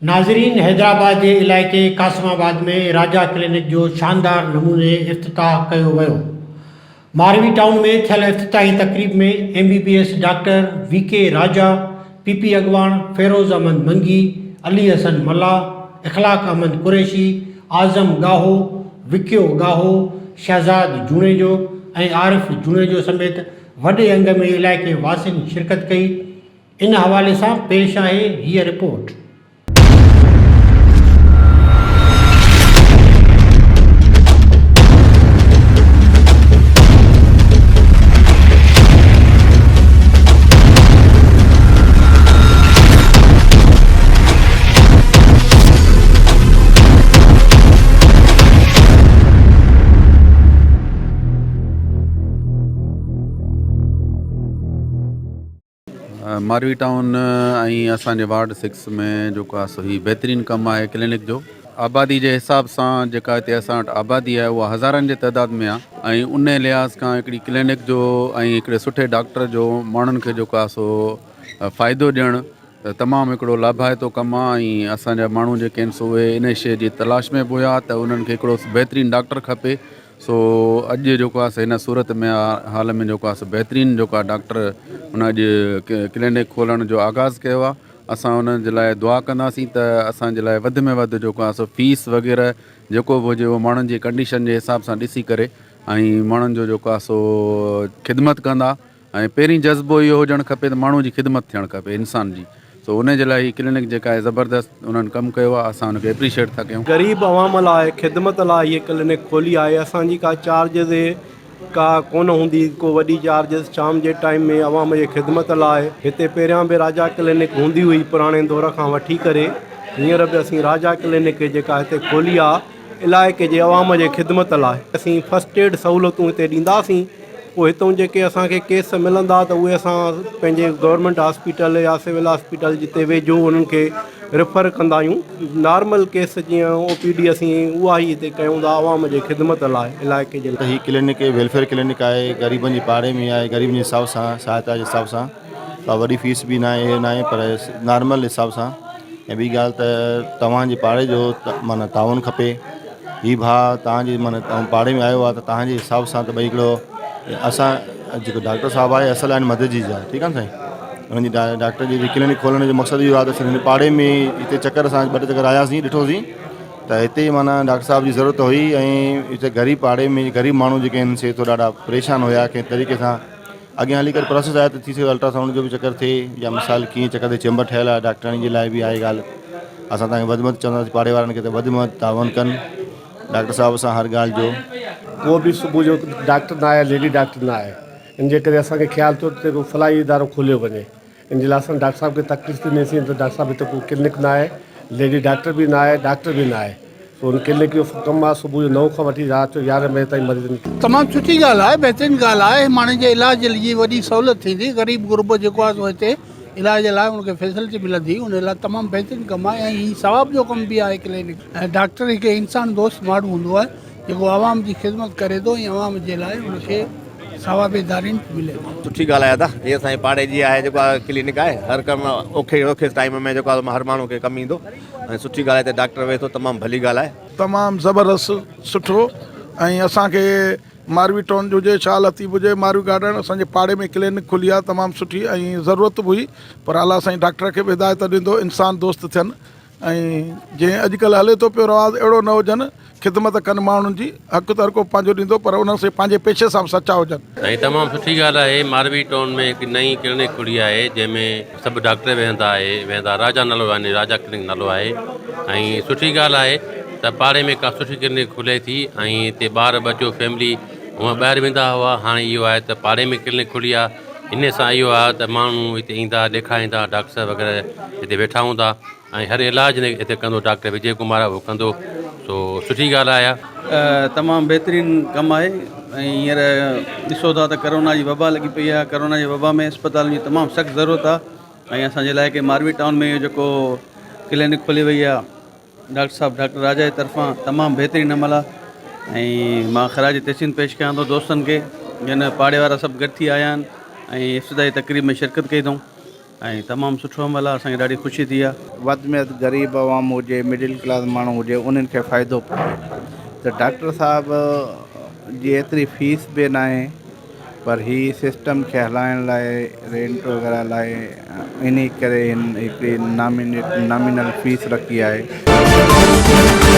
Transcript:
ناظرين حيدرآباد جي علائقي قاسم آباد ۾ راجا ڪلينڪ جو شاندار نموني افتتاح ڪيو ويو. ماروي ٽائون ۾ ٿيل افتتاحي تقريب ۾ M B B S doctor V K Raja, P P اڳواڻ فيروز احمد منگي، علي حسن ملاح، اخلاق احمد قريشي، اعظم ڳاهو، وڪيو ڳاهو، شهزاد جوڻيجو ۽ عارف جوڻيجو سميت وڏي انگ ۾ علائقي واسين شرڪت ڪئي. ان حوالي سان پيش آهي هيء رپورٽ. ماروي ٽائون ۽ اسان جي وارڊ سڪس ۾ جيڪو آهي سو هي بهترين ڪم آهي ڪلينڪ جو آبادي جي حساب سان جيڪا هتي اسان وٽ آبادي آهي اها هزارن جي تعداد ۾ آهي ۽ ان لحاظ کان هڪڙي ڪلينڪ جو ۽ هڪڙي سٺي ڊاڪٽر جو ماڻهن کي جيڪو آهي سو فائدو ڏيڻ ته تمام هڪڙو لاڀائتو ڪم آهي ۽ اسان جا ماڻهو جيڪي آهن سو اهي ان شيء جي تلاش ۾ به هيا ته انهن کي هڪڙو بهترين ڊاڪٽر کپي سو اڄ جيڪو آهي سو هن صورت ۾ حال ۾ جيڪو آهي سو بهترين جيڪو آهي ڊاڪٽر ان اڄ ڪلينڪ کولڻ جو آغاز ڪيو آهي اسان انهن جي لاء دعا ڪنداسين ته اسان جي لاء وڌ ۾ وڌ جيڪو آهي سو فيس وغيره جيڪو به هجي اهو ماڻهن جي ڪنڊيشن جي حساب سان ڏسي ڪري ۽ ماڻهن جو جيڪو آهي سو خدمت ڪندا ۽ پهرين جذبو اهو هجڻ کپي ته ماڻهو جي خدمت ٿيڻ کپي انسان جي سو ان جي لاء هي ڪلينڪ جيڪا آهي زبردست انهن ڪم ڪيو آهي اسان ان کي اپريشيٽ ٿا ڪيون. غريب عوام لاء خدمت لاء هيء ڪلينڪ کولي آهي اسان جي ڪا چارجز ڪا ڪونه هوندي ڪو وڏي چارجز شام جي ٽائيم ۾ عوام جي خدمت لاء هتي پهريان به راجا ڪلينڪ هوندي هئي پراڻي دور کان وٺي ڪري هينئر به اسين راجا ڪلينڪ جيڪا هتي کولي آهي علائقي جي عوام جي خدمت لاء اسين فرسٽ ايڊ سهولتون هتي ڏينداسين پوء هتئون جيڪي اسان کي ڪيس ملندا ته اهي اسان پنهنجي گورنمينٽ هاسپيٽل يا سول هاسپيٽل جتي ويجهو انهن کي ريفر ڪندا آهيون نارمل ڪيس جيئن او پي ڊي اسين اها ئي هتي ڪيون ٿا عوام جي خدمت لاء علائقي جي لاء. هي ڪلينڪ ويلفيئر ڪلينڪ آهي غريبن جي پاڙي ۾ آهي غريبن جي حساب سان سهائتا جي حساب سان ڪا وڏي فيس به ناهي اهي ناهي پر نارمل حساب سان ۽ ٻي ڳالهه ته توهان جي پاڙي جو معنيٰ تعاون کپي هي ڀاء توهان جي معنيٰ پاڙي ۾ آيو آهي ته توهان جي حساب سان ته ڀئي هڪڙو اسان جيڪو ڊاڪٽر صاحب آهي اصل آهن مدد جي جاء ٺيڪ آهي نه سائين هن جي ڊاڪٽر جي ڪلينڪ کولڻ جو مقصد اهو آهي ته هن پاڙي ۾ هتي چڪر اسان ٻه ٽي چڪر آياسين ڏٺوسين ته هتي معنيٰ ڊاڪٽر صاحب جي ضرورت هئي ۽ هتي غريب پاڙي ۾ غريب ماڻهو جيڪي آهن سي ٿورا ڏاڍا پريشان هيا ڪنهن طريقي سان اڳيان هلي ڪري پروسيس آهي ته ٿي سگهي الٽرا سائونڊ جو به چڪر ٿئي يا مثال ڪيئن چڪر تي چيمبر ٺهيل آهي ڊاڪٽرن جي لاء به آهي ڳالهه اسان تان کي وڌ ۾ وڌ چونداسين پاڙي وارن کي ته وڌ ۾ وڌ تعاون ڪن ڊاڪٽر صاحب سان هر ڳالهه جو. ڪو به صبح جو ڊاڪٽر نه آهي ليڊي ڊاڪٽر نه آهي ان جي ڪري اسان کي خيال ٿيو ته ڪو فلاحي ادارو کوليو وڃي ان جي لاء اسان ڊاڪٽر صاحب کي تڪليف ڏني سين ته ڊاڪٽر صاحب هتي ڪو ڪلينڪ نه آهي ليڊي ڊاڪٽر به نه آهي ڊاڪٽر به نه آهي سو ان ڪلينڪ جو ڪم آهي صبح جو نو کان وٺي رات جو يارهن بجي تائين مريضن کي تمام سٺي ڳالهه آهي بهترين ڳالهه آهي ماڻهن جي علاج جي وڏي سهولت ٿيندي غريب غربو جيڪو آهي سو هتي علاج لاء ان کي فيسلٽي ملندي ان لاء تمام بهترين ڪم آهي ۽ هي ثواب جو ڪم به آهي ڪلينڪ ۽ ڊاڪٽر هڪ انسان دوست ماڻهو هوندو آهي جيڪو عوام جي خدمت ڪري ٿو ۽ عوام جي لاء ان کي ثواب دارين ملي ٿو. سٺي ڳالهه آهي ادا هي اسان جي پاڙي جي آهي جيڪو آهي ڪلينڪ آهي هر ڪم اوکي اوکي ٽائيم ۾ جيڪو آهي هر ماڻهو کي ڪم ايندو ۽ سٺي ڳالهه آهي هتي ڊاڪٽر ويهي ٿو تمام ڀلي ڳالهه آهي. تمام زبردست سٺو ۽ اسان کي ماروي ٽائون هجي شاهه لطيف هجي ماروي گارڊن اسان جي پاڙي ۾ ڪلينڪ کلي آهي تمام سٺي ۽ ضرورت به هئي پر الله سائين ڊاڪٽر کي به هدايت ڏيندو انسان دوست ٿين ۽ جيئن اڄڪلهه هلي ٿو پيو رواج اهڙو نه هجن، خدمت ڪن ماڻهن جي، حق ته هر ڪو پنهنجو ڏيندو پر انهن سين پنهنجي پيشي سان به سچا هجن. سائين تمام سٺي ڳالهه آهي ماروي ٽائون ۾ هڪ نئين ڪلينڪ کلي آهي جنهن ۾ سڀ ڊاڪٽر ويهندا آهي ويهندا راجا نالو آهي راجا ڪلينڪ نالو آهي ۽ سٺي ڳالهه آهي ته پاڙي ۾ ڪا سٺي ڪلينڪ کلي ٿي ۽ هتي ٻار ٻچو فيملي هونء ٻاهر ويندا هئا هاڻي اهو آهي ته پاڙي ۾ ڪلينڪ کلي آهي ان سان اهو آهي ته ماڻهو هتي ايندا ڏيکاريندا ڊاڪٽر صاحب وغيره هتي ويٺا هوندا ۽ هر علاج هتي ڪندو ڊاڪٽر وجي ڪمار اهو ڪندو سو سٺي ڳالهه آهي. تمام بهترين ڪم آهي ۽ هينئر ڏسو ٿا ته ڪرونا جي وبا لڳي پئي آهي ڪرونا جي وبا ۾ اسپتالن جي تمام سخت ضرورت آهي ۽ اسان جي علائقي ماروي ٽائون ۾ اهو جيڪو ڪلينڪ کولي وئي آهي ڊاڪٽر صاحب ڊاڪٽر راجا جي طرفان تمام بهترين عمل آهي ۽ مان خراج تحسين پيش ڪيان ٿو دوستن کي جن پاڙي وارا سڀ گڏ ٿي آيا آهن ۽ افتتاحي تقريب ۾ شرڪت ڪئي اٿئون. ۽ تمام سٺو عمل آهي اسان کي ڏاڍي خوشي ٿي آهي. وڌ ۾ وڌ غريب عوام هجي مڊل ڪلاس ماڻهو هجي انهن کي فائدو پهچي ته ڊاڪٽر صاحب جي ايتري فيس به ناهي پر هي سسٽم کي هلائڻ لاء رينٽ وغيره لاء انهي ڪري هن هڪڙي نامينيٽ نامينل فيس رکي آهي.